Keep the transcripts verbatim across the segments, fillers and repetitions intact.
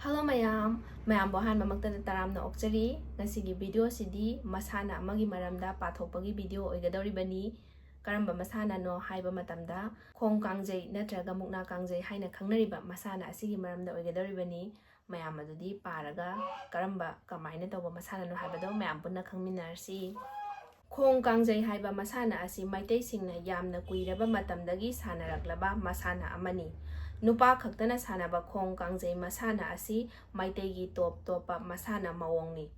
Hello ꯃꯌꯥꯝ, ꯃꯌꯥꯝꯕꯨ ꯑꯍꯥꯟꯕꯃꯛꯇꯗ ꯇꯔꯥꯝꯅ ꯑꯣꯛꯆꯔꯤ꯫ ꯉꯁꯤꯒꯤ video ꯑꯁꯤꯗꯤ ꯃꯁꯥꯟꯅ ꯑꯃꯒꯤ ꯃꯔꯝꯗ ꯄꯥꯊꯣꯛꯄꯒꯤ video ꯑꯣꯏꯒꯗꯧꯔꯤꯕꯅꯤ꯫ ꯀꯔꯝꯕ ꯃꯁꯥꯟꯅꯅꯣ ꯍꯥꯏꯕ ꯃꯇꯝꯗ, ꯈꯣꯡ ꯀꯥꯡꯖꯩ ꯅꯠꯇ꯭ꯔꯒ ꯃꯨꯛꯅꯥ ꯀꯥꯡꯖꯩ ꯍꯥꯏꯅ ꯈꯪꯅꯔꯤꯕ ꯃꯁꯥꯟꯅ ꯑꯁꯤꯒꯤ ꯃꯔꯝꯗ ꯑꯣꯏꯒꯗꯧꯔꯤꯕꯅꯤ꯫ ꯃꯌꯥꯝ ꯑꯗꯨꯗꯤ ꯄꯥꯔꯒ ꯀꯔꯝꯕ, ꯀꯃꯥꯏꯅ ꯇꯧꯕ ꯃꯁꯥꯟꯅꯅꯣ ꯍꯥꯏꯕꯗꯣ ꯃꯌꯥꯝ ꯄꯨꯟꯅ ꯈꯪꯃꯤꯟꯅꯔꯁꯤ꯫ ꯈꯣꯡ ꯀꯥꯡꯖꯩ ꯍꯥꯏꯕ ꯃꯁꯥꯟꯅ ꯑꯁꯤ ꯃꯩꯇꯩꯁꯤꯡꯅ ꯌꯥꯝꯅ ꯀꯨꯏꯔꯕ ꯃꯇꯝꯗꯒꯤ ꯁꯥꯟꯅꯔꯛꯂꯕ ꯃꯁꯥꯟꯅ ꯑꯃꯅꯤ꯫ ꯅꯨꯄꯥ ꯈꯛꯇꯅ ꯁꯥꯟꯅꯕ ꯈꯣꯡ ꯀꯥꯡꯖꯩ ꯃꯁꯥꯟꯅ ꯑꯁꯤ ꯃꯩꯇꯩꯒꯤ ꯇꯣꯞ ꯇꯣꯞꯄ ꯃꯁꯥꯟꯅ ꯃꯑꯣꯡꯅꯤ꯫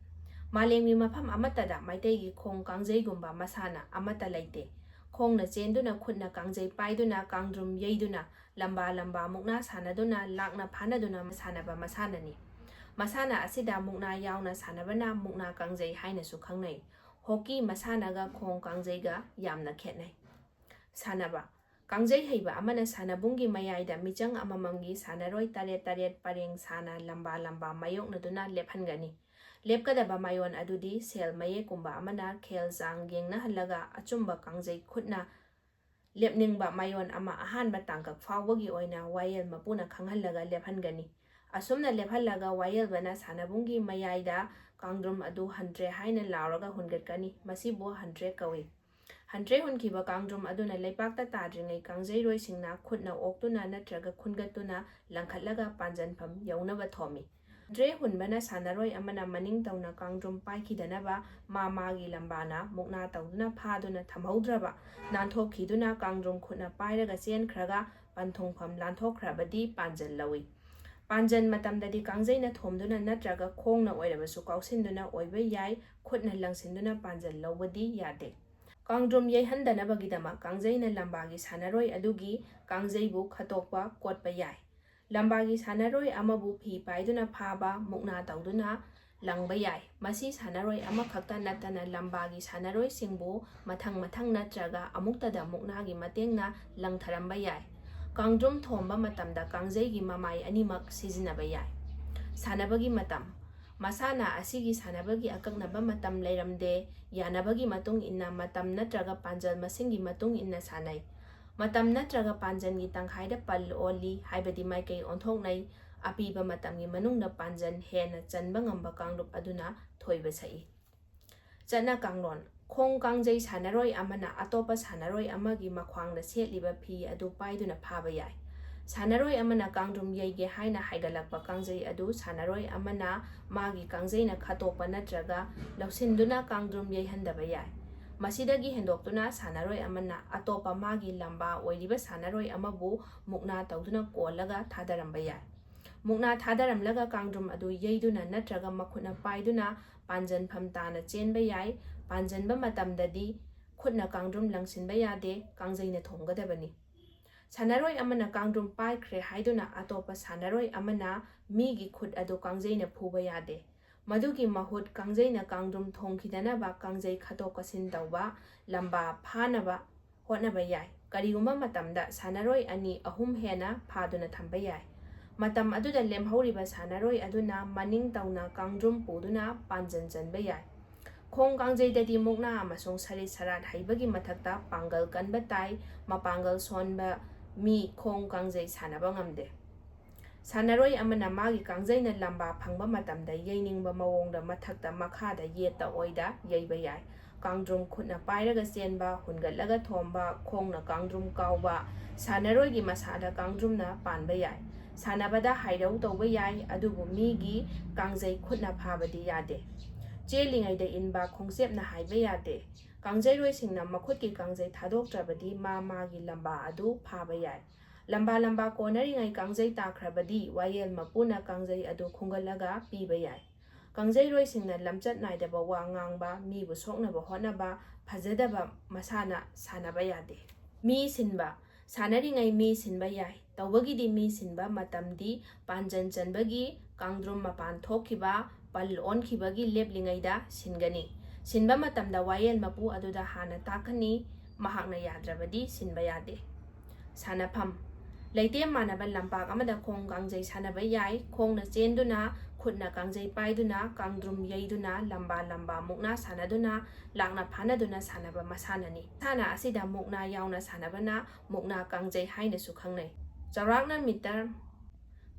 ꯃꯥꯂꯦꯝꯒꯤ ꯃꯐꯝ ꯑꯃꯠꯇꯗ ꯃꯩꯇꯩꯒꯤ ꯈꯣꯡ ꯀꯥꯡꯖꯩꯒꯨꯝꯕ ꯃꯁꯥꯟꯅ ꯑꯃꯠꯇ ꯂꯩꯇꯦ꯫ ꯈꯣꯡꯅ ꯆꯦꯟꯗꯨꯅ, ꯈꯨꯠꯅ ꯀꯥꯡꯖꯩ ꯄꯥꯏꯗꯨꯅ, ꯀꯥꯡꯗ꯭ꯔꯨꯝ ꯌꯩꯗꯨꯅ, ꯂꯝꯕꯥ ꯂꯝꯕꯥ ꯃꯨꯛꯅꯥ ꯁꯥꯟꯅꯗꯨꯅ, ꯂꯥꯛꯅ ꯐꯥꯅꯗꯨꯅ ꯁꯥꯟꯅꯕ ꯃꯁꯥꯟꯅꯅꯤ꯫ ꯃꯁꯥꯟꯅ ꯑꯁꯤꯗ ꯃꯨꯛꯅꯥ ꯌꯥꯎꯅ ꯁꯥꯟꯅꯕꯅ ꯃꯨꯛꯅꯥ ꯀꯥꯡꯖꯩ ꯍꯥꯏꯅꯁꯨ ꯈꯪꯅꯩ꯫ ꯍꯣꯀꯤ ꯃꯁꯥꯟꯅꯒ ꯈꯣꯡ ꯀꯥꯡꯖꯩꯒ ꯌꯥꯝꯅ ꯈꯦꯠꯅꯩ꯫ ꯁꯥꯟꯅꯕ꯫ ꯀꯥꯡꯖꯩ ꯍꯩꯕ ꯑꯃꯅ ꯁꯥꯟꯅꯕꯨꯡꯒꯤ ꯃꯌꯥꯏꯗ ꯃꯤꯆꯪ ꯑꯃꯃꯝꯒꯤ ꯁꯥꯟꯅꯔꯣꯏ ꯇꯔꯦꯠ ꯇꯔꯦꯠ ꯄꯔꯦꯡ ꯁꯥꯅ ꯂꯝꯕꯥ ꯂꯝꯕꯥ ꯃꯥꯌꯣꯛꯅꯗꯨꯅ ꯂꯦꯞꯍꯟꯒꯅꯤ꯫ ꯂꯦꯞꯀꯗꯕ ꯃꯥꯌꯣꯟ ꯑꯗꯨꯗꯤ ꯁꯦꯜ ꯃꯌꯦꯛꯀꯨꯝꯕ ꯑꯃꯅ ꯈꯦꯜ ꯆꯥꯡ ꯌꯦꯡꯅꯍꯜꯂꯒ ꯑꯆꯨꯝꯕ ꯀꯥꯡꯖꯩ ꯈꯨꯠꯅ ꯂꯦꯞꯅꯤꯡꯕ ꯃꯥꯌꯣꯟ ꯑꯃ ꯑꯍꯥꯟꯕ ꯇꯥꯡꯀꯛ ꯐꯥꯎꯕꯒꯤ ꯑꯣꯏꯅ ꯋꯥꯌꯦꯜ ꯃꯄꯨꯅ ꯈꯪꯍꯜꯂꯒ ꯂꯦꯞꯍꯟꯒꯅꯤ꯫ ꯑꯁꯨꯝꯅ ꯂꯦꯞꯍꯜꯂꯒ ꯋꯥꯌꯦꯜꯕꯅ ꯁꯥꯟꯅꯕꯨꯡꯒꯤ ꯃꯌꯥꯏꯗ ꯀꯥꯡꯗ꯭ꯔꯨꯝ ꯑꯗꯨ ꯍꯟꯗ꯭ꯔꯦ ꯍꯥꯏꯅ ꯂꯥꯎꯔꯒ ꯍꯨꯟꯒꯠꯀꯅꯤ꯫ ꯃꯁꯤꯕꯨ ꯍꯟꯗ꯭ꯔꯦ ꯀꯧꯏ꯫ ꯍꯟꯗ꯭ꯔꯦ ꯍꯨꯟꯈꯤꯕ ꯀꯥꯡꯗ꯭ꯔꯨꯝ ꯑꯗꯨꯅ ꯂꯩꯄꯥꯛꯇ ꯇꯥꯗ꯭ꯔꯤꯉꯩ ꯀꯥꯡꯖꯩꯔꯣꯏꯁꯤꯡꯅ ꯈꯨꯠꯅ ꯑꯣꯛꯇꯨꯅ ꯅꯠꯇ꯭ꯔꯒ ꯈꯨꯟꯒꯠꯇꯨꯅ ꯂꯪꯈꯠꯂꯒ ꯄꯥꯟꯖꯟꯐꯝ ꯌꯧꯅꯕ ꯊꯣꯝꯃꯤ꯫ ꯍꯟꯗ꯭ꯔꯦ ꯍꯨꯟꯕꯅ ꯁꯥꯟꯅꯔꯣꯏ ꯑꯃꯅ ꯃꯅꯤꯡ ꯇꯧꯅ ꯀꯥꯡꯗ꯭ꯔꯨꯝ ꯄꯥꯏꯈꯤꯗꯅꯕ ꯃꯥ ꯃꯥꯒꯤ ꯂꯝꯕꯥꯅ ꯃꯨꯛꯅꯥ ꯇꯧꯗꯨꯅ ꯐꯥꯗꯨꯅ ꯊꯝꯍꯧꯗ꯭ꯔꯕ, ꯅꯥꯟꯊꯣꯛꯈꯤꯗꯨꯅ ꯀꯥꯡꯗ꯭ꯔꯨꯝ ꯈꯨꯠꯅ ꯄꯥꯏꯔꯒ ꯆꯦꯟꯈ꯭ꯔꯒ ꯄꯟꯊꯨꯡꯐꯝ ꯂꯥꯟꯊꯣꯛꯈ꯭ꯔꯕꯗꯤ ꯄꯥꯟꯖꯜ ꯂꯧꯏ꯫ ꯄꯥꯟꯖꯟ ꯃꯇꯝꯗꯗꯤ ꯀꯥꯡꯖꯩꯅ ꯊꯣꯝꯗꯨꯅ ꯅꯠꯇ꯭ꯔꯒ ꯈꯣꯡꯅ ꯑꯣꯏꯔꯕꯁꯨ ꯀꯥꯎꯁꯤꯟꯗꯨꯅ ꯑꯣꯏꯕ ꯌꯥꯏ, ꯈꯨꯠꯅ ꯂꯪꯁꯤꯟꯗꯨꯅ ꯄꯥꯟꯖꯜ ꯂꯧꯕꯗꯤ ꯌꯥꯗꯦ꯫ ꯀꯥꯡꯗ꯭ꯔꯨꯝ ꯌꯩꯍꯟꯗꯅꯕꯒꯤꯗꯃꯛ ꯀꯥꯡꯖꯩꯅ ꯂꯝꯕꯥꯒꯤ ꯁꯥꯟꯅꯔꯣꯏ ꯑꯗꯨꯒꯤ ꯀꯥꯡꯖꯩꯕꯨ ꯈꯠꯇꯣꯛꯄ ꯀꯣꯠꯄ ꯌꯥꯏ꯫ ꯂꯝꯕꯥꯒꯤ ꯁꯥꯟꯅꯔꯣꯏ ꯑꯃꯕꯨ ꯐꯤ ꯄꯥꯏꯗꯨꯅ ꯐꯥꯕ, ꯃꯨꯛꯅꯥ ꯇꯧꯗꯨꯅ ꯂꯪꯕ ꯌꯥꯏ꯫ ꯃꯁꯤ ꯁꯥꯟꯅꯔꯣꯏ ꯑꯃꯈꯛꯇ ꯅꯠꯇꯅ ꯂꯝꯕꯥꯒꯤ ꯁꯥꯟꯅꯔꯣꯏꯁꯤꯡꯕꯨ ꯃꯊꯪ ꯃꯊꯪ ꯅꯠꯇ꯭ꯔꯒ ꯑꯃꯨꯛꯇꯗ ꯃꯨꯛꯅꯥꯒꯤ ꯃꯇꯦꯡꯅ ꯂꯪꯊꯔꯝꯕ ꯌꯥꯏ꯫ ꯀꯥꯡꯗ꯭ꯔꯨꯝ ꯊꯣꯝꯕ ꯃꯇꯝꯗ ꯀꯥꯡꯖꯩꯒꯤ ꯃꯃꯥꯏ ꯑꯅꯤꯃꯛ ꯁꯤꯖꯤꯟꯅꯕ ꯌꯥꯏ꯫ ꯁꯥꯟꯅꯕꯒꯤ ꯃꯇꯝ꯫ ꯃꯁꯥꯟꯅ ꯑꯁꯤꯒꯤ ꯁꯥꯟꯅꯕꯒꯤ ꯑꯀꯛꯅꯕ ꯃꯇꯝ ꯂꯩꯔꯝꯗꯦ꯫ ꯌꯥꯅꯕꯒꯤ ꯃꯇꯨꯡ ꯏꯟꯅ ꯃꯇꯝ ꯅꯠꯇ꯭ꯔꯒ ꯄꯥꯟꯖꯜ ꯃꯁꯤꯡꯒꯤ ꯃꯇꯨꯡ ꯏꯟꯅ ꯁꯥꯟꯅꯩ꯫ ꯃꯇꯝ ꯅꯠꯇ꯭ꯔꯒ ꯄꯥꯟꯖꯜꯒꯤ ꯇꯪꯈꯥꯏꯗ ꯄꯜ ꯑꯣꯜꯂꯤ, ꯍꯥꯏꯕꯗꯤ ꯃꯥꯏꯀꯩ ꯑꯣꯟꯊꯣꯛꯅꯩ꯫ ꯑꯄꯤꯕ ꯃꯇꯝꯒꯤ ꯃꯅꯨꯡꯗ ꯄꯥꯟꯖꯟ ꯍꯦꯟꯅ ꯆꯟꯕ ꯉꯝꯕ ꯀꯥꯡꯂꯨꯞ ꯑꯗꯨꯅ ꯊꯣꯏꯕ ꯁꯛꯏ꯫ ꯆꯠꯅ ꯀꯥꯡꯂꯣꯟ: ꯈꯣꯡ ꯀꯥꯡꯖꯩ ꯁꯥꯟꯅꯔꯣꯏ ꯑꯃꯅ ꯑꯇꯣꯞꯄ ꯁꯥꯟꯅꯔꯣꯏ ꯑꯃꯒꯤ ꯃꯈ꯭ꯋꯥꯡꯗ ꯁꯦꯠꯂꯤꯕ ꯐꯤ ꯑꯗꯨ ꯄꯥꯏꯗꯨꯅ ꯐꯥꯕ ꯌꯥꯏ꯫ ꯁꯥꯟꯅꯔꯣꯏ ꯑꯃꯅ ꯀꯥꯡꯗ꯭ꯔꯨꯝ ꯌꯩꯒꯦ ꯍꯥꯏꯅ ꯍꯥꯏꯒꯠꯂꯛꯄ ꯀꯥꯡꯖꯩ ꯑꯗꯨ ꯁꯥꯟꯅꯔꯣꯏ ꯑꯃꯅ ꯃꯥꯒꯤ ꯀꯥꯡꯖꯩꯅ ꯈꯠꯇꯣꯛꯄ ꯅꯠꯇ꯭ꯔꯒ ꯂꯧꯁꯤꯟꯗꯨꯅ ꯀꯥꯡꯗ꯭ꯔꯨꯝ ꯌꯩꯍꯟꯗꯕ ꯌꯥꯏ꯫ ꯃꯁꯤꯗꯒꯤ ꯍꯦꯟꯗꯣꯛꯇꯨꯅ ꯁꯥꯟꯅꯔꯣꯏ ꯑꯃꯅ ꯑꯇꯣꯞꯄ ꯃꯥꯒꯤ ꯂꯝꯕꯥ ꯑꯣꯏꯔꯤꯕ ꯁꯥꯟꯅꯔꯣꯏ ꯑꯃꯕꯨ ꯃꯨꯛꯅꯥ ꯇꯧꯗꯨꯅ ꯀꯣꯜꯂꯒ ꯊꯥꯗꯔꯝꯕ ꯌꯥꯏ꯫ ꯃꯨꯛꯅꯥ ꯊꯥꯗꯔꯝꯂꯒ ꯀꯥꯡꯗ꯭ꯔꯨꯝ ꯑꯗꯨ ꯌꯩꯗꯨꯅ ꯅꯠꯇ꯭ꯔꯒ ꯃꯈꯨꯠꯅ ꯄꯥꯏꯗꯨꯅ ꯄꯥꯟꯖꯟꯐꯝ ꯇꯥꯅ ꯆꯦꯟꯕ ꯌꯥꯏ꯫ ꯄꯥꯟꯖꯟꯕ ꯃꯇꯝꯗꯗꯤ ꯈꯨꯠꯅ ꯀꯥꯡꯗ꯭ꯔꯨꯝ ꯂꯪꯁꯤꯟꯕ ꯌꯥꯗꯦ, ꯀꯥꯡꯖꯩꯅ ꯊꯣꯝꯒꯗꯕꯅꯤ꯫ ꯁꯥꯟꯅꯔꯣꯏ ꯑꯃꯅ ꯀꯥꯡꯗ꯭ꯔꯨꯝ ꯄꯥꯏꯈ꯭ꯔꯦ ꯍꯥꯏꯗꯨꯅ ꯑꯇꯣꯞꯄ ꯁꯥꯟꯅꯔꯣꯏ ꯑꯃꯅ ꯃꯤꯒꯤ ꯈꯨꯠ ꯑꯗꯨ ꯀꯥꯡꯖꯩꯅ ꯐꯨꯕ ꯌꯥꯗꯦ꯫ ꯃꯗꯨꯒꯤ ꯃꯍꯨꯠ ꯀꯥꯡꯖꯩꯅ ꯀꯥꯡꯗ꯭ꯔꯨꯝ ꯊꯣꯝꯈꯤꯗꯅꯕ ꯀꯥꯡꯖꯩ ꯈꯠꯇꯣꯛ ꯀꯠꯁꯤꯟ ꯇꯧꯕ, ꯂꯝꯕꯥ ꯐꯥꯅꯕ ꯍꯣꯠꯅꯕ ꯌꯥꯏ꯫ ꯀꯔꯤꯒꯨꯝꯕ ꯃꯇꯝꯗ ꯁꯥꯟꯅꯔꯣꯏ ꯑꯅꯤ ꯑꯍꯨꯝ ꯍꯦꯟꯅ ꯐꯥꯗꯨꯅ ꯊꯝꯕ ꯌꯥꯏ꯫ ꯃꯇꯝ ꯑꯗꯨꯗ ꯂꯦꯝꯍꯧꯔꯤꯕ ꯁꯥꯟꯅꯔꯣꯏ ꯑꯗꯨꯅ ꯃꯅꯤꯡ ꯇꯧꯅ ꯀꯥꯡꯗ꯭ꯔꯨꯝ ꯄꯨꯗꯨꯅ ꯄꯥꯟꯖꯟ ꯆꯟꯕ ꯌꯥꯏ꯫ ꯈꯣꯡ ꯀꯥꯡꯖꯩꯗꯗꯤ ꯃꯨꯛꯅꯥ ꯑꯃꯁꯨꯡ ꯁꯔꯤꯠ ꯁꯔꯥꯠ ꯍꯩꯕꯒꯤ ꯃꯊꯛꯇ ꯄꯥꯡꯒꯜ ꯀꯟꯕ ꯇꯥꯏ꯫ ꯃꯄꯥꯡꯒꯜ ꯁꯣꯟꯕ ꯃꯤ ꯈꯣꯡ ꯀꯥꯡꯖꯩ ꯁꯥꯟꯅꯕ ꯉꯝꯗꯦ꯫ ꯁꯥꯟꯅꯔꯣꯏ ꯑꯃꯅ ꯃꯥꯒꯤ ꯀꯥꯡꯖꯩꯅ ꯂꯝꯕꯥ ꯐꯪꯕ ꯃꯇꯝꯗ ꯌꯩꯅꯤꯡꯕ ꯃꯑꯣꯡꯗ ꯃꯊꯛꯇ ꯃꯈꯥꯗ ꯌꯦꯠꯇ ꯑꯣꯏꯗ ꯌꯩꯕ ꯌꯥꯏ꯫ ꯀꯥꯡꯗ꯭ꯔꯨꯝ ꯈꯨꯠꯅ ꯄꯥꯏꯔꯒ ꯆꯦꯟꯕ, ꯍꯨꯟꯒꯠꯂꯒ ꯊꯣꯝꯕ, ꯈꯣꯡꯅ ꯀꯥꯡꯗ꯭ꯔꯨꯝ ꯀꯥꯎꯕ, ꯁꯥꯟꯅꯔꯣꯏꯒꯤ ꯃꯁꯥꯗ ꯀꯥꯡꯗ꯭ꯔꯨꯝꯅ ꯄꯥꯟꯕ ꯌꯥꯏ꯫ ꯁꯥꯟꯅꯕꯗ ꯍꯥꯏꯔꯧ ꯇꯧꯕ ꯌꯥꯏ, ꯑꯗꯨꯕꯨ ꯃꯤꯒꯤ ꯀꯥꯡꯖꯩ ꯈꯨꯠꯅ ꯐꯥꯕꯗꯤ ꯌꯥꯗꯦ꯫ ꯆꯦꯜꯂꯤꯉꯩꯗ ꯏꯟꯕ ꯈꯣꯡꯆꯦꯞꯅ ꯍꯥꯏꯕ ꯌꯥꯗꯦ꯫ ꯀꯥꯡꯖꯩꯔꯣꯏꯁꯤꯡꯅ ꯃꯈꯨꯠꯀꯤ ꯀꯥꯡꯖꯩ ꯊꯥꯗꯣꯛꯇ꯭ꯔꯕꯗꯤ ꯃꯥ ꯃꯥꯒꯤ ꯂꯝꯕꯥ ꯑꯗꯨ ꯐꯥꯕ ꯌꯥꯏ꯫ ꯂꯝꯕꯥ ꯂꯝꯕꯥ ꯀꯣꯟꯅꯔꯤꯉꯩ ꯀꯥꯡꯖꯩ ꯇꯥꯈ꯭ꯔꯕꯗꯤ ꯋꯥꯌꯦꯜ ꯃꯄꯨꯅ ꯀꯥꯡꯖꯩ ꯑꯗꯨ ꯈꯨꯡꯒꯠꯂꯒ ꯄꯤꯕ ꯌꯥꯏ꯫ ꯀꯥꯡꯖꯩꯔꯣꯏꯁꯤꯡꯅ ꯂꯝꯆꯠ ꯅꯥꯏꯗꯕ ꯋꯥ ꯉꯥꯡꯕ, ꯃꯤꯕꯨ ꯁꯣꯛꯅꯕ ꯍꯣꯠꯅꯕ, ꯐꯖꯗꯕ ꯃꯁꯥꯟꯅ ꯁꯥꯟꯅꯕ ꯌꯥꯗꯦ꯫ ꯃꯤ ꯁꯤꯟꯕ꯫ ꯁꯥꯟꯅꯔꯤꯉꯩ ꯃꯤ ꯁꯤꯟꯕ ꯌꯥꯏ꯫ ꯇꯧꯕꯒꯤꯗꯤ ꯃꯤ ꯁꯤꯟꯕ ꯃꯇꯝꯗꯤ ꯄꯥꯟꯖꯟ ꯆꯟꯕꯒꯤ ꯀꯥꯡꯗ꯭ꯔꯨꯝ ꯃꯄꯥꯟ ꯊꯣꯛꯈꯤꯕ, ꯄꯜ ꯑꯣꯟꯈꯤꯕꯒꯤ ꯂꯦꯞꯂꯤꯉꯩꯗ ꯁꯤꯟꯒꯅꯤ꯫ ꯁꯤꯟꯕ ꯃꯇꯝꯗ ꯋꯥꯌꯦꯜ ꯃꯄꯨ ꯑꯗꯨꯗ ꯍꯥꯟꯅ ꯇꯥꯛꯀꯅꯤ, ꯃꯍꯥꯛꯅ ꯌꯥꯗ꯭ꯔꯕꯗꯤ ꯁꯤꯟꯕ ꯌꯥꯗꯦ꯫ ꯁꯥꯟꯅꯐꯝ꯫ ꯂꯩꯇꯦꯝ ꯃꯥꯟꯅꯕ ꯂꯝꯄꯥꯛ ꯑꯃꯗ ꯈꯣꯡ ꯀꯥꯡꯖꯩ ꯁꯥꯟꯅꯕ ꯌꯥꯏ꯫ ꯈꯣꯡꯅ ꯆꯦꯟꯗꯨꯅ, ꯈꯨꯠꯅ ꯀꯥꯡꯖꯩ ꯄꯥꯏꯗꯨꯅ, ꯀꯥꯡꯗ꯭ꯔꯨꯝ ꯌꯩꯗꯨꯅ, ꯂꯝꯕꯥ ꯂꯝꯕꯥ ꯃꯨꯛꯅꯥ ꯁꯥꯟꯅꯗꯨꯅ, ꯂꯥꯛꯅ ꯐꯥꯅꯗꯨꯅ ꯁꯥꯟꯅꯕ ꯃꯁꯥꯟꯅꯅꯤ꯫ ꯃꯁꯥꯟꯅ ꯑꯁꯤꯗ ꯃꯨꯛꯅꯥ ꯌꯥꯎꯅ ꯁꯥꯟꯅꯕꯅ ꯃꯨꯛꯅꯥ ꯀꯥꯡꯖꯩ ꯍꯥꯏꯅꯁꯨ ꯈꯪꯅꯩ꯫ ꯆꯥꯎꯔꯥꯛꯅ ꯃꯤꯇꯔ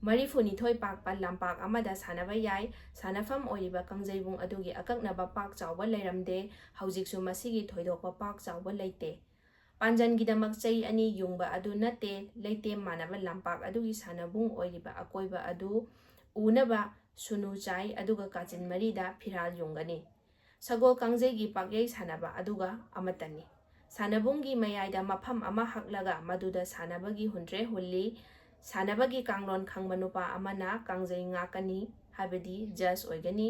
ꯃꯔꯤꯐꯨꯅꯤꯊꯣꯏ ꯄꯥꯛꯄ ꯂꯝꯄꯥꯛ ꯑꯃꯗ ꯁꯥꯟꯅꯕ ꯌꯥꯏ꯫ ꯁꯥꯟꯅꯐꯝ ꯑꯣꯏꯔꯤꯕ ꯀꯥꯡꯖꯩꯕꯨꯡ ꯑꯗꯨꯒꯤ ꯑꯀꯛꯅꯕ ꯄꯥꯛ ꯆꯥꯎꯕ ꯂꯩꯔꯝꯗꯦ꯫ ꯍꯧꯖꯤꯛꯁꯨ ꯃꯁꯤꯒꯤ ꯊꯣꯏꯗꯣꯛꯄ ꯄꯥꯛ ꯆꯥꯎꯕ ꯂꯩꯇꯦ꯫ ꯄꯥꯟꯖꯟꯒꯤꯗꯃꯛ ꯆꯩ ꯑꯅꯤ ꯌꯨꯡꯕ ꯑꯗꯨ ꯅꯠꯇꯦ, ꯂꯩꯇꯦꯝ ꯃꯥꯟꯅꯕ ꯂꯝꯄꯥꯛ ꯑꯗꯨꯒꯤ ꯁꯥꯟꯅꯕꯨꯡ ꯑꯣꯏꯔꯤꯕ ꯑꯀꯣꯏꯕ ꯑꯗꯨ ꯎꯅꯕ ꯁꯨꯅꯨ ꯆꯥꯏ, ꯑꯗꯨꯒ ꯀꯥꯆꯤꯟ ꯃꯔꯤꯗ ꯐꯤꯔꯥꯜ ꯌꯨꯡꯒꯅꯤ꯫ ꯁꯒꯣꯜ ꯀꯥꯡꯖꯩꯒꯤ ꯄꯥꯛꯌꯩ ꯁꯥꯟꯅꯕ ꯑꯗꯨꯒ ꯑꯃꯠꯇꯅꯤ꯫ ꯁꯥꯟꯅꯕꯨꯡꯒꯤ ꯃꯌꯥꯏꯗ ꯃꯐꯝ ꯑꯃ ꯍꯛꯂꯒ ꯃꯗꯨꯗ ꯁꯥꯟꯅꯕꯒꯤ ꯍꯨꯟꯗ꯭ꯔꯦ ꯍꯨꯜꯂꯤ꯫ ꯁꯥꯟꯅꯕꯒꯤ ꯀꯥꯡꯂꯣꯟ ꯈꯪꯕ ꯅꯨꯄꯥ ꯑꯃꯅ ꯀꯥꯡꯖꯩ ꯉꯥꯛꯀꯅꯤ, ꯍꯥꯏꯕꯗꯤ ꯖꯖ ꯑꯣꯏꯒꯅꯤ꯫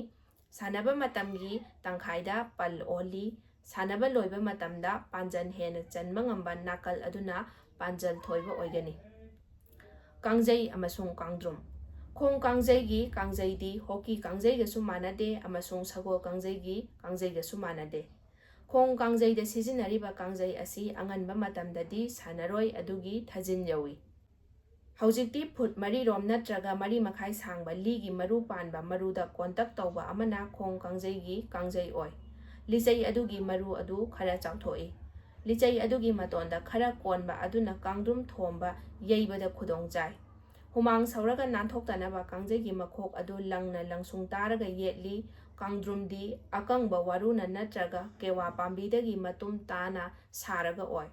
ꯁꯥꯟꯅꯕ ꯃꯇꯝꯒꯤ ꯇꯪꯈꯥꯏꯗ ꯄꯜ ꯑꯣꯜꯂꯤ꯫ ꯁꯥꯟꯅꯕ ꯂꯣꯏꯕ ꯃꯇꯝꯗ ꯄꯥꯟꯖꯟ ꯍꯦꯟꯅ ꯆꯟꯕ ꯉꯝꯕ ꯅꯥꯀꯜ ꯑꯗꯨꯅ ꯄꯥꯟꯖꯜ ꯊꯣꯏꯕ ꯑꯣꯏꯒꯅꯤ꯫ ꯀꯥꯡꯖꯩ ꯑꯃꯁꯨꯡ ꯀꯥꯡꯗ꯭ꯔꯨꯝ꯫ ꯈꯣꯡ ꯀꯥꯡꯖꯩꯒꯤ ꯀꯥꯡꯖꯩꯗꯤ ꯍꯣꯀꯤ ꯀꯥꯡꯖꯩꯒꯁꯨ ꯃꯥꯟꯅꯗꯦ ꯑꯃꯁꯨꯡ ꯁꯒꯣꯜ ꯀꯥꯡꯖꯩꯒꯤ ꯀꯥꯡꯖꯩꯒꯁꯨ ꯃꯥꯟꯅꯗꯦ꯫ ꯈꯣꯡ ꯀꯥꯡꯖꯩꯗ ꯁꯤꯖꯤꯟꯅꯔꯤꯕ ꯀꯥꯡꯖꯩ ꯑꯁꯤ ꯑꯉꯟꯕ ꯃꯇꯝꯗꯗꯤ ꯁꯥꯟꯅꯔꯣꯏ ꯑꯗꯨꯒꯤ ꯊꯥꯖꯤꯟ ꯌꯧꯏ꯫ ꯍꯧꯖꯤꯛꯇꯤ ꯐꯨꯠ ꯃꯔꯤꯔꯣꯝ ꯅꯠꯇ꯭ꯔꯒ ꯃꯔꯤ ꯃꯈꯥꯏ ꯁꯥꯡꯕ ꯂꯤꯒꯤ ꯃꯔꯨ ꯄꯥꯟꯕ ꯃꯔꯨꯗ ꯀꯣꯟꯇꯛ ꯇꯧꯕ ꯑꯃꯅ ꯈꯣꯡ ꯀꯥꯡꯖꯩꯒꯤ ꯀꯥꯡꯖꯩ ꯑꯣꯏ꯫ ꯂꯤꯆꯩ ꯑꯗꯨꯒꯤ ꯃꯔꯨ ꯑꯗꯨ ꯈꯔ ꯆꯥꯎꯊꯣꯛꯏ꯫ ꯂꯤꯆꯩ ꯑꯗꯨꯒꯤ ꯃꯇꯣꯟꯗ ꯈꯔ ꯀꯣꯟꯕ ꯑꯗꯨꯅ ꯀꯥꯡꯗ꯭ꯔꯨꯝ ꯊꯣꯝꯕ ꯌꯩꯕꯗ ꯈꯨꯗꯣꯡ ꯆꯥꯏ꯫ ꯍꯨꯃꯥꯡ ꯁꯧꯔꯒ ꯅꯥꯟꯊꯣꯛꯇꯅꯕ ꯀꯥꯡꯖꯩꯒꯤ ꯃꯈꯣꯛ ꯑꯗꯨ ꯂꯪꯅ ꯂꯪꯁꯨꯡ ꯇꯥꯔꯒ ꯌꯦꯠꯂꯤ꯫ ꯀꯥꯡꯗ꯭ꯔꯨꯝꯗꯤ ꯑꯀꯪꯕ ꯋꯥꯔꯨꯅ ꯅꯠꯇ꯭ꯔꯒ ꯀꯦꯋꯥ ꯄꯥꯝꯕꯤꯗꯒꯤ ꯃꯇꯨꯝ ꯇꯥꯅ ꯁꯥꯔꯒ ꯑꯣꯏ꯫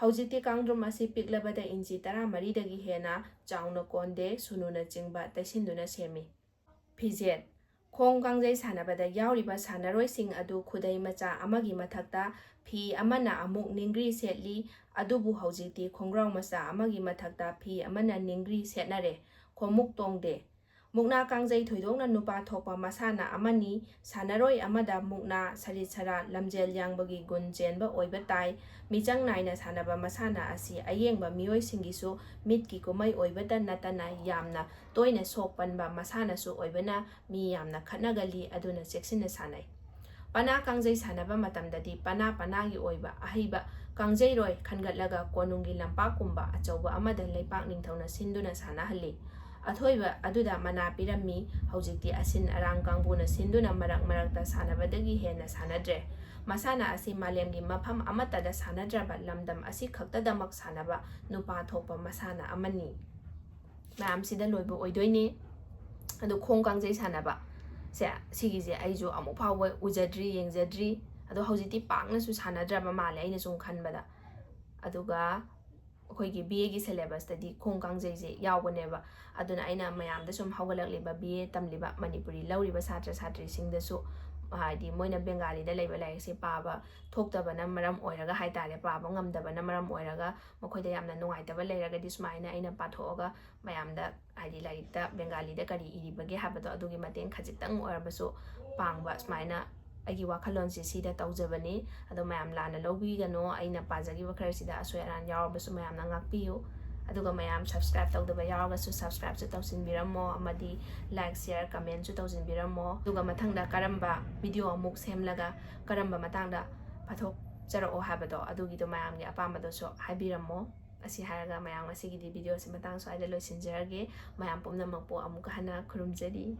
ꯍꯧꯖꯤꯛꯇꯤ ꯀꯥꯡꯗ꯭ꯔꯨꯝ ꯑꯁꯤ ꯄꯤꯛꯂꯕꯗ ꯏꯟꯆꯤ ꯇꯔꯥꯃꯔꯤꯗꯒꯤ ꯍꯦꯟꯅ ꯆꯥꯎꯅ ꯀꯣꯟꯗꯦ, ꯁꯨꯅꯨꯅꯆꯤꯡꯕ ꯇꯩꯁꯤꯟꯗꯨꯅ ꯁꯦꯝꯃꯤ꯫ ꯐꯤꯖꯦꯠ꯫ ꯈꯣꯡ ꯀꯥꯡꯖꯩ ꯁꯥꯟꯅꯕꯗ ꯌꯥꯎꯔꯤꯕ ꯁꯥꯟꯅꯔꯣꯏꯁꯤꯡ ꯑꯗꯨ ꯈꯨꯗꯩ ꯃꯆꯥ ꯑꯃꯒꯤ ꯃꯊꯛꯇ ꯐꯤ ꯑꯃꯅ ꯑꯃꯨꯛ ꯅꯤꯡꯒ꯭ꯔꯤ ꯁꯦꯠꯂꯤ, ꯑꯗꯨꯕꯨ ꯍꯧꯖꯤꯛꯇꯤ ꯈꯣꯡꯒ꯭ꯔꯥꯎ ꯃꯆꯥ ꯑꯃꯒꯤ ꯃꯊꯛꯇ ꯐꯤ ꯑꯃꯅ ꯅꯤꯡꯒ꯭ꯔꯤ ꯁꯦꯠꯅꯔꯦ꯫ ꯈꯣꯡꯎꯞ ꯇꯣꯡꯗꯦ꯫ ꯃꯨꯛꯅꯥ ꯀꯥꯡꯖꯩ ꯊꯣꯏꯗꯣꯛꯅ ꯅꯨꯄꯥ ꯊꯣꯛꯄ ꯃꯁꯥꯟꯅ ꯑꯃꯅꯤ꯫ ꯁꯥꯟꯅꯔꯣꯏ ꯑꯃꯗ ꯃꯨꯛꯅꯥ, ꯁꯔꯤꯠ ꯁꯔꯥꯠ, ꯂꯝꯖꯦꯜ ꯌꯥꯡꯕꯒꯤ ꯒꯨꯟ ꯆꯦꯟꯕ ꯑꯣꯏꯕ ꯇꯥꯏ꯫ ꯃꯤꯆꯪ ꯅꯥꯏꯅ ꯁꯥꯟꯅꯕ ꯃꯁꯥꯟꯅ ꯑꯁꯤ ꯑꯌꯦꯡꯕ ꯃꯤꯑꯣꯏꯁꯤꯡꯒꯤꯁꯨ ꯃꯤꯠꯀꯤ ꯀꯨꯝꯍꯩ ꯑꯣꯏꯕꯇ ꯅꯠꯇꯅ ꯌꯥꯝꯅ ꯇꯣꯏꯅ ꯁꯣꯛ ꯄꯟꯕ ꯃꯁꯥꯟꯅꯁꯨ ꯑꯣꯏꯕꯅ ꯃꯤ ꯌꯥꯝꯅ ꯈꯠꯅꯒꯜꯂꯤ, ꯑꯗꯨꯅ ꯆꯦꯛꯁꯤꯟꯅ ꯁꯥꯟꯅꯩ꯫ ꯄꯅꯥ ꯀꯥꯡꯖꯩ ꯁꯥꯟꯅꯕ ꯃꯇꯝꯗꯗꯤ ꯄꯅꯥ ꯄꯅꯥꯒꯤ ꯑꯣꯏꯕ ꯑꯍꯩꯕ ꯀꯥꯡꯖꯩꯔꯣꯏ ꯈꯟꯒꯠꯂꯒ ꯀꯣꯅꯨꯡꯒꯤ ꯂꯝꯄꯥꯛꯀꯨꯝꯕ ꯑꯆꯧꯕ ꯑꯃꯗ ꯂꯩꯄꯥꯛ ꯅꯤꯡꯊꯧꯅ ꯁꯤꯟꯗꯨꯅ ꯁꯥꯟꯅꯍꯜꯂꯤ꯫ ꯑꯊꯣꯏꯕ ꯑꯗꯨꯗ ꯃꯅꯥ ꯄꯤꯔꯝꯃꯤ꯫ ꯍꯧꯖꯤꯛꯇꯤ ꯑꯁꯤꯟ ꯑꯔꯥꯡ ꯀꯥꯡꯕꯨꯅ ꯁꯤꯟꯗꯨꯅ ꯃꯔꯛ ꯃꯔꯛꯇ ꯁꯥꯟꯅꯕꯗꯒꯤ ꯍꯦꯟꯅ ꯁꯥꯟꯅꯗ꯭ꯔꯦ꯫ ꯃꯁꯥꯟꯅ ꯑꯁꯤ ꯃꯥꯂꯦꯝꯒꯤ ꯃꯐꯝ ꯑꯃꯠꯇꯗ ꯁꯥꯟꯅꯗ꯭ꯔꯕ ꯂꯝꯗꯝ ꯑꯁꯤ ꯈꯛꯇꯗꯃꯛ ꯁꯥꯟꯅꯕ ꯅꯨꯄꯥ ꯊꯣꯛꯄ ꯃꯁꯥꯟꯅ ꯑꯃꯅꯤ꯫ ꯃꯌꯥꯝꯁꯤꯗ ꯂꯣꯏꯕ ꯑꯣꯏꯗꯣꯏꯅꯤ꯫ ꯑꯗꯣ ꯈꯣꯡ ꯀꯥꯡꯖꯩ ꯁꯥꯟꯅꯕ ꯁꯦ, ꯁꯤꯒꯤꯁꯦ ꯑꯩꯁꯨ ꯑꯃꯨꯛ ꯐꯥꯎꯕ ꯎꯖꯗ꯭ꯔꯤ, ꯌꯦꯡꯖꯗ꯭ꯔꯤ꯫ ꯑꯗꯣ ꯍꯧꯖꯤꯛꯇꯤ ꯄꯥꯛꯅꯁꯨ ꯁꯥꯟꯅꯗ꯭ꯔꯕ ꯃꯥꯜꯂꯦ, ꯑꯩꯅ ꯁꯨꯝ ꯈꯟꯕꯗ꯫ ꯑꯗꯨꯒ ꯑꯩꯈꯣꯏꯒꯤ ꯕꯤ ꯑꯦꯒꯤ ꯁꯦꯂꯦꯕꯁꯇꯗꯤ ꯈꯣꯡ ꯀꯥꯡꯖꯩꯁꯦ ꯌꯥꯎꯕꯅꯦꯕ꯫ ꯑꯗꯨꯅ ꯑꯩꯅ ꯃꯌꯥꯝꯗ ꯁꯨꯝ ꯍꯧꯒꯠꯂꯛꯂꯤꯕ ꯕꯤ ꯑꯦ ꯇꯝꯂꯤꯕ ꯃꯅꯤꯄꯨꯔꯤ ꯂꯧꯔꯤꯕ ꯁꯥꯇ꯭ꯔ ꯁꯥꯇ꯭ꯔꯤꯁꯤꯡꯗꯁꯨ, ꯍꯥꯏꯗꯤ ꯃꯣꯏꯅ ꯕꯦꯡꯒꯥꯂꯤꯗ ꯂꯩꯕ ꯂꯥꯏꯔꯤꯛꯁꯦ ꯄꯥꯕ ꯊꯣꯛꯇꯕꯅ ꯃꯔꯝ ꯑꯣꯏꯔꯒ ꯍꯥꯏꯇꯥꯔꯦ, ꯄꯥꯕ ꯉꯝꯗꯕꯅ ꯃꯔꯝ ꯑꯣꯏꯔꯒ ꯃꯈꯣꯏꯗ ꯌꯥꯝꯅ ꯅꯨꯡꯉꯥꯏꯇꯕ ꯂꯩꯔꯒꯗꯤ ꯁꯨꯃꯥꯏꯅ ꯑꯩꯅ ꯄꯥꯊꯣꯛꯑꯒ ꯃꯌꯥꯝꯗ, ꯍꯥꯏꯗꯤ ꯂꯥꯏꯔꯤꯛꯇ ꯕꯦꯡꯒꯥꯂꯤꯗ ꯀꯔꯤ ꯏꯔꯤꯕꯒꯦ ꯍꯥꯏꯕꯗꯣ ꯑꯗꯨꯒꯤ ꯃꯇꯦꯡ ꯈꯖꯤꯛꯇꯪ ꯑꯣꯏꯔꯕꯁꯨ ꯄꯥꯡꯕ, ꯁꯨꯃꯥꯏꯅ ꯑꯩꯒꯤ ꯋꯥꯈꯜꯂꯣꯟꯁꯦ ꯁꯤꯗ ꯇꯧꯖꯕꯅꯤ꯫ ꯑꯗꯣ ꯃꯌꯥꯝ ꯂꯥꯟꯅ ꯂꯧꯕꯤꯒꯅꯣ, ꯑꯩꯅ ꯄꯥꯖꯈꯤꯕ ꯈꯔꯁꯤꯗ ꯑꯁꯣꯏ ꯑꯔꯥꯟ ꯌꯥꯎꯔꯕꯁꯨ ꯃꯌꯥꯝꯅ ꯉꯥꯛꯄꯤꯌꯨ꯫ ꯑꯗꯨꯒ ꯃꯌꯥꯝ subscribe ꯇꯧꯗꯕ ꯌꯥꯎꯔꯒꯁꯨ subscribeꯁꯨ ꯇꯧꯁꯤꯟꯕꯤꯔꯝꯃꯣ, ꯑꯃꯗꯤ like, share, commentꯁꯨ ꯇꯧꯁꯤꯟꯕꯤꯔꯝꯃꯣ꯫ ꯑꯗꯨꯒ ꯃꯊꯪꯗ ꯀꯔꯝꯕ video ꯑꯃꯨꯛ ꯁꯦꯝꯂꯒ ꯀꯔꯝꯕ ꯃꯇꯥꯡꯗ ꯄꯥꯊꯣꯛꯆꯔꯛꯑꯣ ꯍꯥꯏꯕꯗꯣ ꯑꯗꯨꯒꯤꯗꯣ ꯃꯌꯥꯝꯒꯤ ꯑꯄꯥꯝꯕꯗꯨꯁꯨ ꯍꯥꯏꯕꯤꯔꯝꯃꯣ꯫ ꯑꯁꯤ ꯍꯥꯏꯔꯒ ꯃꯌꯥꯝ ꯉꯁꯤꯒꯤꯗꯤ videoꯁꯤ ꯃꯇꯥꯡ ꯁ꯭ꯋꯥꯏꯗ ꯂꯣꯏꯁꯤꯟꯖꯔꯒꯦ꯫ ꯃꯌꯥꯝ ꯄꯨꯝꯅꯃꯛꯄꯨ ꯑꯃꯨꯛꯀ ꯍꯟꯅ ꯈꯨꯔꯨꯝꯖꯔꯤ꯫